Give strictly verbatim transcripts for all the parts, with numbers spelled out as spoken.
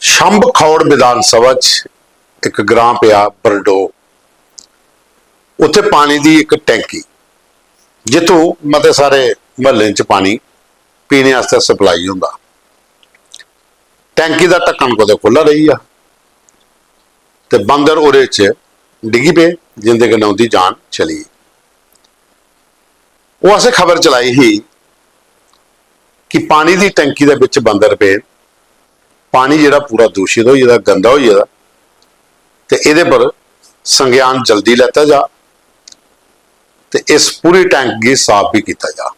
छंब खौड़ विधान सभा च इक ग्रां पेआ बरडो, उत्थे पानी दी इक टैंकी, जित्थों मते सारे म्हल्लें च पानी पीने आस्तै सप्लाई होंदा। टैंकी दा ढक्कन कुतै खु'ल्ला रेही गेआ ते बांदर ओह्दे च डिग्गी पे, जिंदे कन्नै उं'दी जान चली गेई। ओह् असें खबर चलाई ही कि पानी दी टैंकी दे बिच बांदर पे, पानी जेह्ड़ा पूरा दूशित होई गेदा, गंदा होई गेदा, ते एह्दे पर संज्ञान जल्दी लैता जा ते इस पूरी टैंक गी साफ भी कीता जा।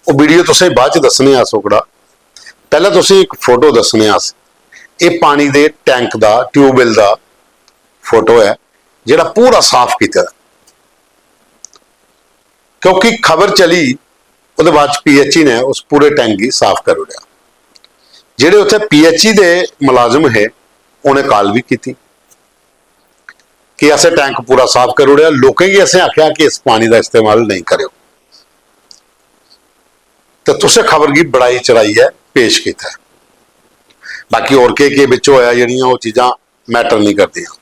ओह् वीडियो तुसें बाद च दस्सने आं अस ओकड़ा, पैह्लें तुसें इक फोटो दस्सने आं अस। एह् पानी दे टैंक दा, ट्यूबवैल दा फोटो ऐ, जेह्ड़ा पूरा साफ कीते दा। क्योंकि खबर चली, ओह्दे बाद पीएचई ने उस पूरे टैंक गी साफ करी ओड़ेआ। जेह्ड़े उत्थै पीएचई दे मुलाजम हे, उ'नें काल बी कीती कि असें टैंक पूरा साफ करी ओड़ेआ, लोकें गी असें आखेआ कि इस पानी दा इस्तेमाल नेईं करेओ। ते तुसें खबर गी बड़ाई चढ़ाइयै पेश कीता ऐ। बाकी होर केह् केह् बिच होआ, जेह्ड़ियां ओह् चीजां मैटर नेईं करदियां,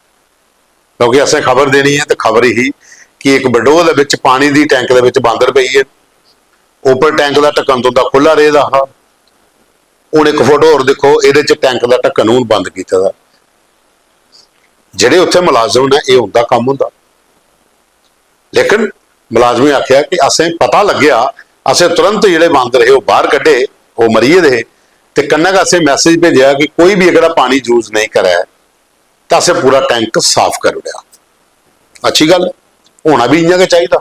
क्योंकि असें खबर देनी ऐ ते खबर ही कि इक बडोह दे बिच पानी दी टैंक दे बिच बांदर पेई गे, उप्पर टैंक दा ढक्कन तुं'दा खु'ल्ला रेह्दा हा। हून इक फोटो होर दिक्खो, एह्दे च टैंक दा ढक्कन हून बंद कीते दा। जेह्ड़े उत्थै मुलाजम न, एह् उं'दा कम्म होंदा। लेकिन मुलाजमें आखेआ कि असें पता लग्गेआ, असें तुरंत जेह्ड़े बांदर हे, ओह् बाहर कड्ढे, ओह् मरी गेदे हे, ते कन्नै गै असें मैसेज भेजेआ कि कोई बी एह्कड़ा पानी यूज नेईं करै, ते असें पूरा टैंक साफ करी ओड़ेआ। अच्छी गल्ल, होना बी इ'यां गै चाहिदा,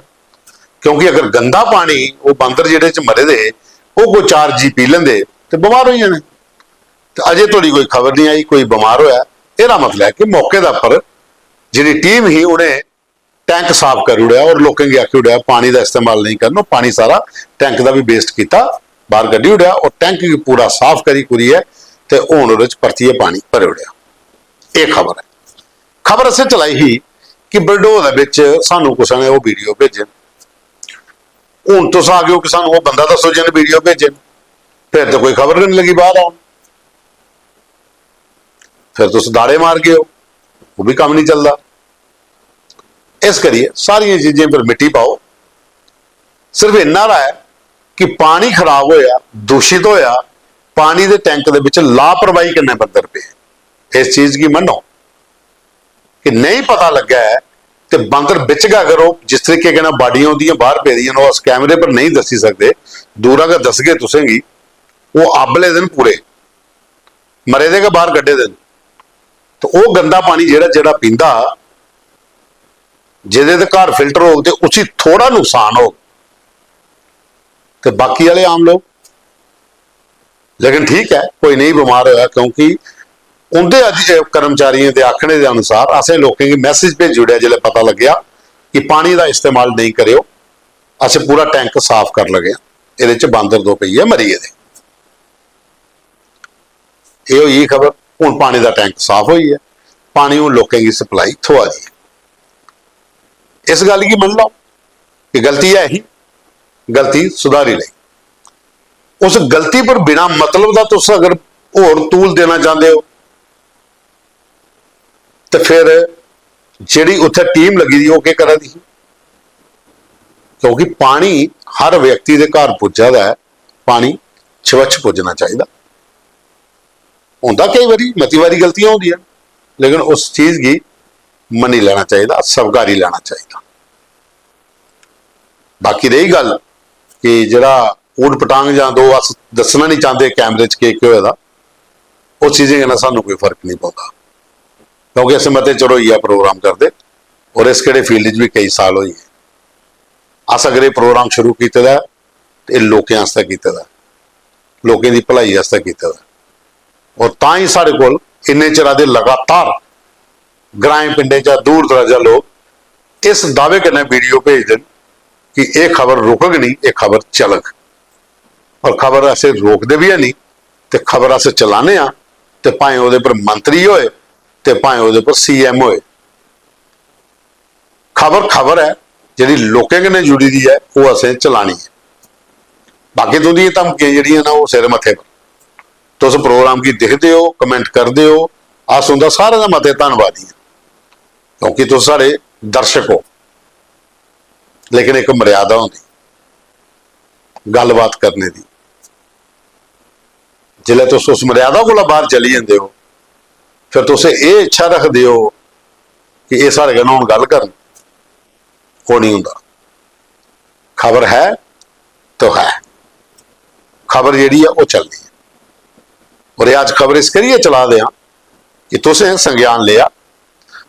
क्योंकि अगर गंदा पानी, ओह् बांदर जेह्ड़े च मरे दे हे, ओह् कोई चार जी पी लैंदे ते बमार होई जाने। ते अजें धोड़ी कोई खबर निं आई कोई बमार होया। एह्दा मतलब ऐ कि मौके दा पर जेह्ड़ी टीम ही, उ'नें टैंक साफ करी ओड़ेआ और लोकें गी आखी ओड़ेआ, "पानी दा इस्तेमाल नेईं करना।" पानी सारा टैंक दा बी वेस्ट कीता, बाहर कड्ढी ओड़ेआ और टैंक गी पूरा साफ करी कुरियै ते हून ओह्दे च परतियै पानी भरी ओड़ेआ। एह् खबर ऐ। खबर असें चलाई ही कि बलडोह दे बिच सानू कुसै ने ओह् वीडियो भेजे। हून तुस आखगे कि सानू ओह् बंदा दस्सो जिन्न वीडियो भेजे न, फिर ते कोई खबर गै निं लगी बाहर आन। फिर तुस दाड़े मारगे ओ, ओह् बी कम्म निं चलदा। इस करियै सारियें चीजें पर मिट्टी पाओ। सिर्फ इन्ना हारा ऐ कि पानी खराब होया, दूशित होया, पानी दे टैंक दे बिच लापरवाही कन्नै बंदर पे। इस चीज गी मन्नो कि नेईं पता लग्गा ऐ ते बंदर बिच गै अगर ओह् जिस तरीके कन्नै बाडियां उंदियां बाहर पेदियां न, ओह् अस कैमरे पर नेईं दस्सी सकदे, दूरा गै दसगे तुसेंगी। ओह् अब्बले दिन पूरे मरे दे गै बाहर कड्ढे दे न। ते ओह् गंदा पानी जेह्ड़ा, जेह्ड़ा पींदा, जेह्दे ते घर फिल्टर होग ते उसी थोड़ा नुकसान होग, ते बाकी आह्ले आम लोक। लेकिन ठीक ऐ, कोई नेईं बमार होया, क्योंकि उं'दे अधि-, कर्मचारियें दे आखने दे अनुसार असें लोकें गी मैसेज भेजी ओड़ेआ जिसलै पता लग्गेआ कि पानी दा इस्तेमाल नेईं करेओ, असें पूरा टैंक साफ कर लगे आं, एह्दे च बांदर दो पेइयै मरी गेदे। एह् होई गेई खबर। हून पानी दा टैंक साफ होई गेआ, पानी हून लोकें गी सप्लाई थ्होआ दी ऐ। इस गल्ल गी मन्नी लैओ कि गलती ऐ ही, गलती सुधारी लेई। उस गलती पर बिना मतलब दा तुस अगर होर तूल देना चांह्दे ओ, ते फिर जेह्ड़ी उत्थै टीम लग्गी दी, ओह् केह् करा दी ही? क्योंकि पानी हर व्यक्ति दे घर पुज्जा दा ऐ, पानी स्वच्छ पुज्जना चाहिदा। होंदा केई बारी, मती बारी गलतियां होंदियां, लेकिन उस चीज गी मन्नी लैना चाहिदा, स्वीकारी लैना चाहिदा। बाकी रेही गल्ल कि जेह्ड़ा ऊट पटांग जां दो अस दस्सना निं चांह्दे कैमरे च केह् केह् होए दा, उस चीजें कन्नै सानूं कोई फर्क निं पौंदा, क्योंकि अस मते चिर होई गेआ प्रोग्राम करदे, और इस केह्ड़े फील्ड च बी केई साल होई गे। अस अगर एह् प्रोग्राम शुरू कीते दा ऐ, ते एह् लोकें आस्तै कीते दा ऐ, लोकें दी भलाई आस्तै कीते दा ऐ। और तां ही साढ़े कोल इन्ने चिरा दे लगातार ग्राएं पिंडें चा दूर दराजा लोक इस दावे कन्नै वीडियो भेजदे न कि एह् खबर रुकग निं, एह् खबर चलग। और खबर असें रोकदे बी है निं, ते खबर अस चलाने आं, ते भाएं ओह्दे पर मंत्री होए, ते भाएं ओह्दे पर सीएम होए। खबर खबर ऐ, जेह्ड़ी लोकें कन्नै जुड़ी दी ऐ, ओह् असें चलानी ऐ। बाकी तुं'दियां धमकियां जेह्ड़ियां न, ओह् सिर मत्थे पर। तुस प्रोग्राम गी दिखदे ओ, कमेंट करदे ओ, अस उं'दा सारें दा मते धन्नवादी आं, क्योंकि तुस साढ़े दर्शक ओ। लेकिन इक मर्यादा होंदी गल्लबात करने दी। जिसलै तुस उस मर्यादा कोला बाहर चली जंदे ओ, फिर तुस एह् इच्छा रखदे ओ कि एह् साढ़े कन्नै हून गल्ल करन, ओह् नहीं होंदा। खबर है तो है, खबर जेह्ड़ी ऐ ओह् चलनी ऐ। और एह् अज्ज खबर इस करियै चला दे आं कि तुसें संज्ञान लेआ,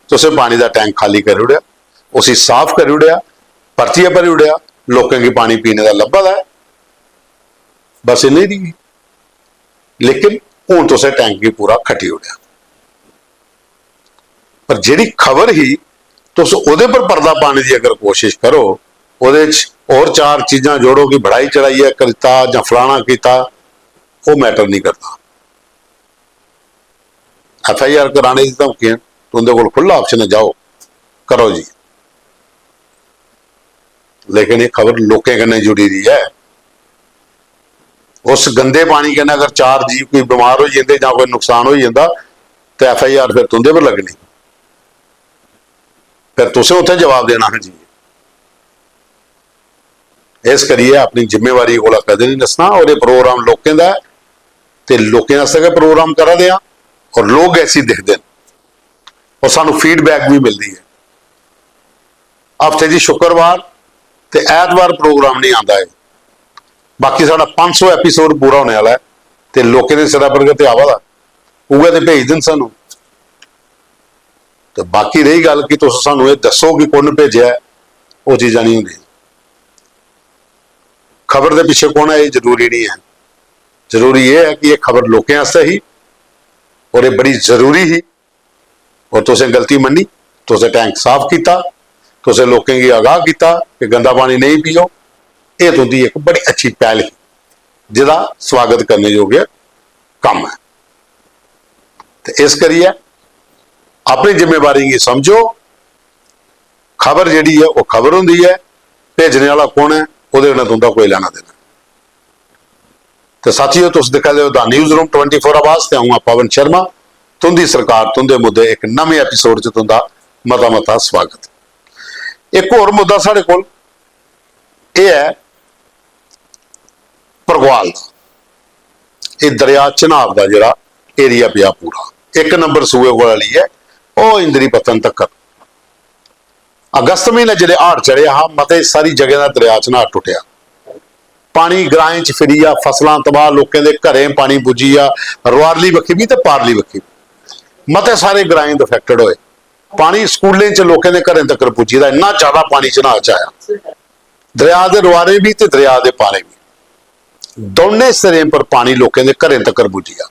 तुसें पानी दा टैंक खाली करी ओड़ेआ, उसी साफ करी ओड़ेआ, परतियै भरी ओड़ेआ, लोकें गी पानी पीने दा लब्भा दा ऐ। बस इन्नी दी, लेकिन हून तुसें टैंक गी पूरा खट्टी ओड़ेआ। पर जेह्ड़ी खबर ही, तुस ओह्दे पर पर्दा पाने दी अगर कोशिश करो, ओह्दे च होर चार चीजां जोड़ो कि बढ़ाई चढ़ाइयै कीता जां फलाना कीता, ओह् मैटर नहीं करदा। एफ आई आर कराने दी धमकियां, तुं'दे कोल खु'ल्ला ऑप्शन ऐ, जाओ, करो जी। लेकिन एह् खबर लोकें कन्नै जुड़ी दी ऐ। उस गंदे पानी कन्नै अगर चार जीव कोई बमार होई जंदे जां कोई नुकसान होई जंदा, ते एफ आई आर फिर तुं'दे पर लग्गनी, फिर तुसें उत्थै जवाब देना हा जी। इस करियै अपनी जिम्मेवारी कोला कदें नहीं नस्सना। और एह् प्रोग्राम लोकें दा ऐ, ते लोकें आस्तै गै प्रोग्राम करा दे आं, और लोक गै इसी दिखदे न, और सानू फीडबैक भी मिलदी ऐ। हफ्ते दी शुक्रवार ते ऐतवार प्रोग्राम नहीं आंदा ऐ। बाकी साढ़ा पंज सौ एपिसोड पूरा होने आह्ला ऐ, ते लोकें दे सिरै पर गै ते आवा दा, उ'ऐ ते भेजदे न सानू। ते बाकी रेही गल्ल कि तुस सानू एह् दस्सो कि कु'न भेजेआ ऐ, ओह् चीजां नहीं होंदियां। खबर दे पिच्छे कु'न ऐ, एह् जरूरी नहीं ऐ। जरूरी एह् ऐ कि एह् खबर लोकें आस्तै ही, और एह् बड़ी जरूरी ही, और तुसें गलती मन्नी, तुसें टैंक साफ कीता, तुसें लोकें गी आगाह कीता कि गंदा पानी नेईं पियो। एह् तुं'दी इक बड़ी अच्छी पैह्ल ही, जेह्दा स्वागत करने योग्य कम्म ऐ। ते इस करियै अपनी जिम्मेवारी गी समझो। खबर जेह्ड़ी ऐ, ओह् खबर होंदी ऐ, भेजने आह्ला कु'न ऐ, ओह्दे कन्नै तुं'दा कोई लैना देना। ते साथियो, तुस दिक्खा दे ओ the news room twenty four Awaaz, ते अ'ऊं आं पवन शर्मा। तुं'दी सरकार, तुं'दे मुद्दे, इक नमें एपिसोड च तुं'दा मता मता स्वागत। इक होर मुद्दा साढ़े कोल एह् ऐ परगवाल दा, एह् दरेआ चनाब दा जेह्ड़ा एरिया पेआ पूरा, इक नंबर सूए कोला लेइयै ओह् इंद्री पत्तन तक्कर। अगस्त म्हीने जिसलै हाड़ चढ़ेआ हा, मते सारी जगहें दा दरेआ चनाब टुट्टेआ। पानी ग्राएं च फिरी गेआ, फसलां तबाह, लोकें दे घरें पानी पुज्जी गेआ, रुआरली बक्खी बी ते पारली बक्खी बी। मते सारे ग्राएं दे अफेक्टेड होए। पानी स्कूलें च लोकें दे घरें तक्कर पुज्जी गेदा, इन्ना ज्यादा पानी चनाब च आया। दरेआ दे रुआरें बी ते दरेआ दे पारें बी, दौनें सिरें पर पानी लोकें दे घरें तक्कर पुज्जी गेआ।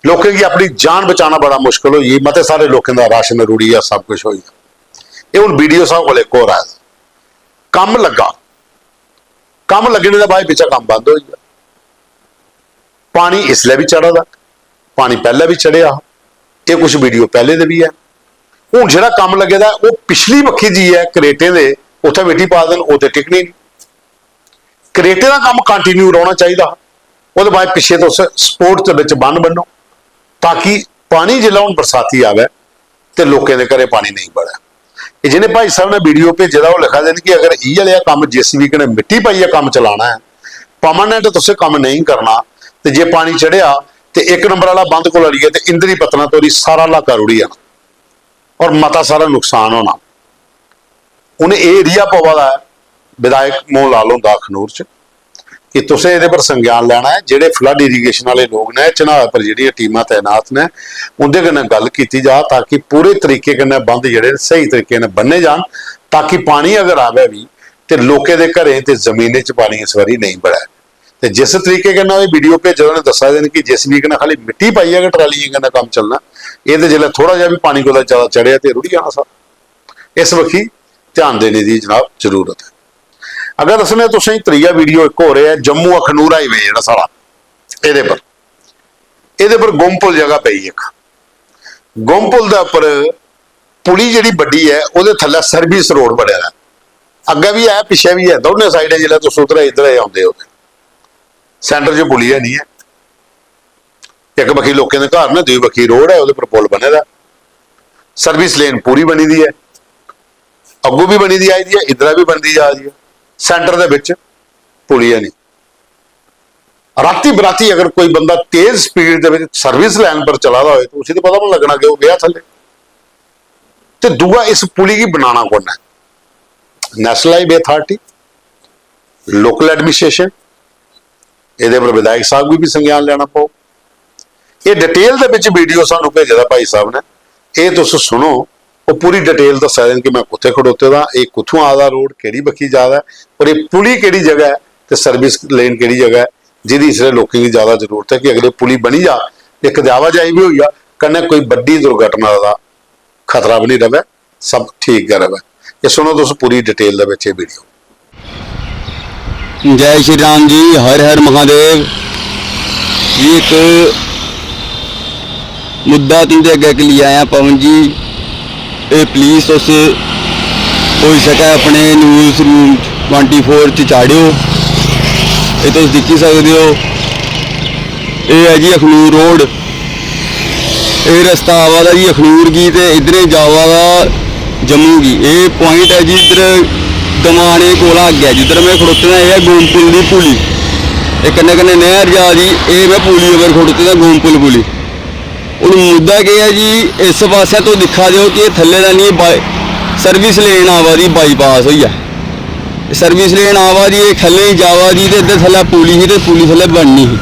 लोकें गी अपनी जान बचाना बड़ा मुश्कल होई गेई। मते सारे लोकें दा राशन रुढ़ी गेआ, सब कुछ होई गेआ। एह् हून बी डी ओ साहब कोल इक होर आए दा, कम्म लग्गा, कम्म लग्गने दे बाद पिच्छें कम्म बंद होई गेआ। पानी इसलै बी चढ़ा दा, पानी पैह्लें बी चढ़ेआ हा, एह् कुछ वीडियो पैह्लें दे बी ऐ। हून जेह्ड़ा कम्म लग्गे दा ऐ, ओह् पिछली बक्खी जाइयै करेटें दे उत्थै मिट्टी पा दे न, ओह् ते टिकनी निं। करेटें दा कम्म कंटिन्यू रौह्ना चाहिदा हा। ओह्दे बाद पिच्छे तुस सपोर्ट दे बिच बन्न बन्नो, ताकि पानी जिसलै हून बरसाती आवै ते लोकें दे घरें पानी नेईं बड़ै। एह् जि'नें भाई साहब ने वीडियो भेजे दा, ओह् लिखा दे न कि अगर इ'यै लेहा कम्म जे सी बी कन्नै मिट्टी पाइयै कम्म चलाना ऐ, परमानेंट तुसें कम्म नेईं करना, ते जे पानी चढ़ेआ ते इक नंबर आह्ला बंद कोला लेइयै ते इंद्री पत्तना धोड़ी सारा इलाका रुढ़ी जाना और मता सारा नुकसान होना। उ'नें एह् एरिया पवा दा ऐ, विधायक मोहन लाल हुंदा अखनूर च, कि तुसें एह्दे पर संज्ञान लैना ऐ। जेह्ड़े फ्लड इरीगेशन आह्ले लोक न, चन्हां पर जेह्ड़ियां टीमां तैनात न, उं'दे कन्नै गल्ल कीती जा, ताकि पूरे तरीके कन्नै बंद जेह्ड़े न, स्हेई तरीके कन्नै बन्ने जान, ताकि पानी अगर आवै बी, ते लोकें दे घरें ते जमीनें च पानी इस बारी नेईं बड़ै। ते जिस तरीके कन्नै एह् वीडियो भेजे दे, उ'नें दस्सा दे न कि जे सी बी कन्नै खाली मिट्टी पाइयै गै ट्रालियें कन्नै कम्म चलना। एह् ते जिसलै थोह्ड़ा जेहा बी पानी कुतै ज्यादा चढ़ेआ ते रुढ़ी जाना सारा। इस बक्खी ध्यान देने दी जनाब जरूरत ऐ। अगर दस्सने तुसें त्रीया वीडियो इक होर ऐ, जम्मू अखनूर हाईवे जेह्ड़ा साढ़ा, एह्दे पर, एह्दे पर गुम पुल जगह पेई इक। गुम पुल दे उप्पर पुली जेह्ड़ी बड्डी ऐ, ओह्दे थल्लै सर्विस रोड बने दा ऐ। अग्गें बी ऐ, पिच्छें बी ऐ, दौनें साइडें जिसलै तुस उद्धर इद्धर औंदे ओ ते सेंटर च पुली है निं ऐ। इक बक्खी लोकें दे घर न, दूई बक्खी रोड ऐ, ओह्दे पर पुल बने दा। सर्विस लेन पूरी बनी दी ऐ, अग्गों भी बनी दी आई दी ऐ, इद्धरा भी बनदी जा दी ऐ। सेंटर दे बिच पुली है नहीं। राती बराती अगर कोई बंदा तेज स्पीड दे विच सर्विस लैन पर चला दा होए, तो उसी तो पता नहीं लगना कि वो गया थल्ले। ते दूआ, इस पुली गी बनाना कौन है? National highway authority, local administration, एह्दे पर विधायक साहब गी भी संज्ञान लैना पौग। एह् डिटेल दे विच वीडियो सानू भेजे दा भाई साहब ने, एह् तुस सुनो। ओह् पूरी डिटेल दस्सा दे न कि मैं कुत्थै खड़ोते दा, एह् कुत्थुआं आ दा रोड, केह्ड़ी बक्खी जा दा ऐ, और एह् पुली केह्ड़ी जगह ऐ ते सर्विस लेन केह्ड़ी जगह ऐ, जेह्दी इसलै लोकें गी ज्यादा जरूरत ऐ कि अगर एह् पुली बनी जा, इक ते आवाजाही बी होई जा, कन्नै कोई बड्डी दुर्घटना दा खतरा बी निं र'वै, सब ठीक गै र'वै। एह् सुनो तुस पूरी डिटेल दे बिच एह् वीडियो। जय श्री राम जी, हर हर महादेव जी। इक मुद्दा तुं'दे अग्गें इक लेई आया पवन जी, एह् प्लीज तुस होई सकै अपने न्यूज रूम ट्वेंटी फोर च चाढ़ेओ। एह् तुस दिक्खी सकदे ओ, एह् ऐ जी अखनूर रोड। एह् रस्ता आवा दा जी अखनूर गी ते इद्धरें जावा दा जम्मू गी। एह् प्वाइंट ऐ जी इद्धर दमाने कोला अग्गै जिद्धर में खड़ोते दा, एह् ऐ गोमपुल दी पुली। एह् कन्नै कन्नै नैह्र जा दी, एह् में पुली उप्पर खड़ोते दा, गोमपुल पुली। हून मुद्दा केह् ऐ जी, इस पासै तुस दिक्खा दे ओ कि एह् थल्ले दा निं, बाई सर्विस लेन आवा दी, बाईपास होइयै सर्विस लेन आवा दी, एह् खल्लें गी जावा दी ते इद्धर थल्लै पुली ही ते पुली थल्लै बननी ही।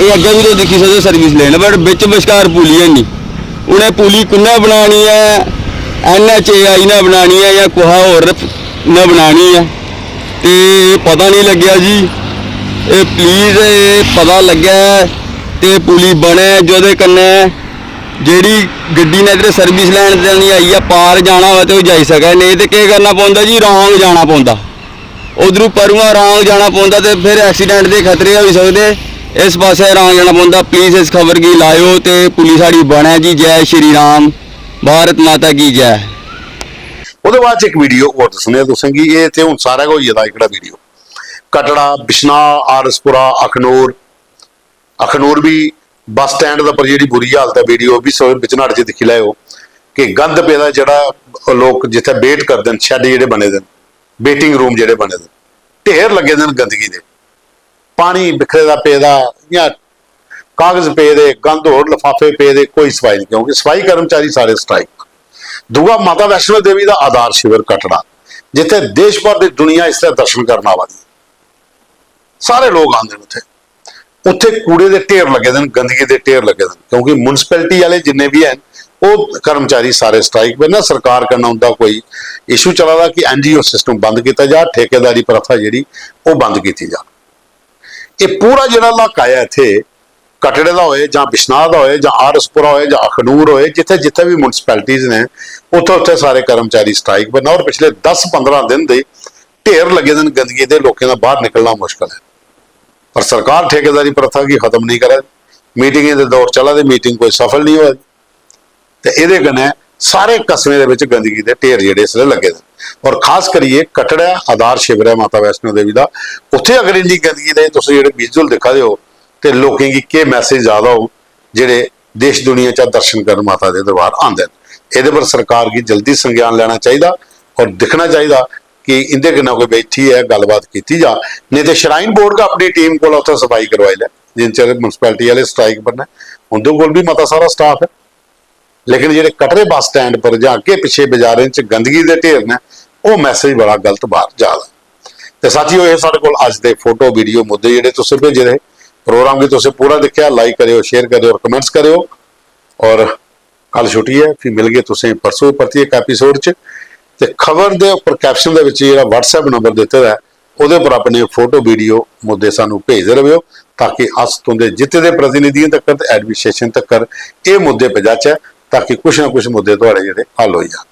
एह् अग्गें बी तुस दिक्खी सकदे ओ सर्विस लेन, बट बिच बश्कार पुली है निं। हून एह् पुली कु'न्नै बनानी ऐ, एन एच ए आई ने बनानी ऐ जां कुसै होर ने बनानी ऐ, ते एह् पता निं लग्गेआ जी। एह् प्लीज एह् पता लग्गै ते पुली बनै, जेह्दे कन्नै जेह्ड़ी गड्डी ने इद्धर सर्विस लैन देनी आई ऐ, पार जाना होऐ ते ओह् जाई सकै, नेईं ते केह् करना पौंदा जी, रौंग जाना पौंदा। उद्धरूं परुआं रौंग जाना पौंदा ते फिर एक्सीडेंट दे खतरे होई सकदे। इस पासै रौंग जाना पौंदा। प्लीज इस खबर गी लाएओ ते पुली साढ़ी बनै जी। जय श्री राम, भारत माता की जय। ओह्दे बाद च इक वीडियो होर दस्सने आं तुसेंगी। एह् ते हून सारा गै होई गेदा एह्कड़ा वीडियो। कटड़ा, बिश्नाह, आरएसपुरा, अखनूर, अखनूर बी बस स्टैंड दे उप्पर जेह्ड़ी बुरी हालत ऐ, वीडियो बी सो बिच न्हाड़े च दिक्खी लैओ कि गंद पेदा, जेह्ड़ा लोक जित्थै वेट करदे न, शैड जेह्ड़े बने दे न, वेटिंग रूम जेह्ड़े बने दे न, ढेर लग्गे दे न गंदगी दे, पानी बिखरे दा पेदा, इ'यां कागज पेदे, गंद होर लफाफे पेदे, कोई सफाई नहीं, क्योंकि सफाई कर्मचारी सारे स्ट्राइक। दूआ, माता वैष्णो देवी दा आधार शिविर कटड़ा, जित्थै देश भर दी दुनिया इसलै दर्शन करन आवा दी, सारे लोक आंदे न उत्थै। उत्थै कूड़े दे ढेर लग्गे दे न, गंदगी दे ढेर लग्गे दे न, क्योंकि म्युनिसिपैलिटी आह्ले जिन्ने बी हैन, ओह् कर्मचारी सारे स्ट्राइक पर न। सरकार कन्नै उं'दा कोई इशू चला दा कि एनजीओ सिस्टम बंद कीता जा, ठेकेदारी प्रथा जेह्ड़ी, ओह् बंद कीती जा। एह् पूरा जेह्ड़ा इलाका ऐ इत्थै, कटड़े दा होए जां बिश्नाह दा होए जां आरएसपुरा होए जां अखनूर होए, जित्थै जित्थै बी म्युनिसिपैलिटीज ने, उत्थै उत्थै सारे कर्मचारी स्ट्राइक पर न। और पिछले दस पंदरां दिन दे ढेर लग्गे दे न गंदगी दे, लोकें दा बाहर निकलना मुश्कल ऐ। पर सरकार ठेकेदारी प्रथा गी खत्म नहीं करै, मीटिंगें दे दौर चला दे, मीटिंग कोई सफल नहीं होआ दी। ते एह्दे कन्नै सारे कस्बें दे बिच गंदगी दे ढेर जेह्ड़े इसलै लग्गे दे न। और खास करियै कटड़ा आधार शिविर ऐ माता वैष्णो देवी दा, उत्थै अगर इन्नी गंदगी दे तुस जेह्ड़े विजुअल दिक्खा दे ओ, ते लोकें गी केह् मैसेज जा दा होग, जेह्ड़े देश दुनिया चा दर्शन करन माता दे दरबार आंदे न। एह्दे पर सरकार गी जल्दी संज्ञान लैना चाहिदा और दिक्खना चाहिदा कि इं'दे कन्नै कोई बैठियै गल्लबात कीती जा, नेईं ते श्राइन बोर्ड गै अपनी टीम कोला उत्थै सफाई करवाई लै, जिन्ने चिर म्युनिसिपैलिटी आह्ले स्ट्राइक पर न, उं'दे कोल बी मता सारा स्टाफ ऐ। लेकिन जेह्ड़े कटरे बस स्टैंड पर जां अग्गें पिच्छे बाजारें च गंदगी दे ढेर न, ओह् मैसेज बड़ा गलत बाहर जा दा। ते साथियो, एह् साढ़े कोल अज्ज दे फोटो, वीडियो, मुद्दे जेह्ड़े तुसें भेजे दे हे। प्रोग्राम गी तुसें पूरा दिक्खेआ, लाइक करेओ, शेयर करेओ और कमेंट्स करेओ। और कल छुट्टी ऐ, फ्ही मिलगे तुसें परसों परतियै इक एपिसोड च। ते खबर दे उप्पर कैप्शन दे बिच जेह्ड़ा WhatsApp नंबर दित्ते दा ऐ, ओह्दे पर अपने फोटो, वीडियो, मुद्दे सानू भेजदे रवेओ, ताकि अस तुं'दे जित्ते दे प्रतिनिधियें तक्कर ते एडमिनिस्ट्रेशन तक्कर एह् मुद्दे पजाचै, ताकि कुछ ना कुछ मुद्दे थुआढ़े जेह्ड़े हल होई जान।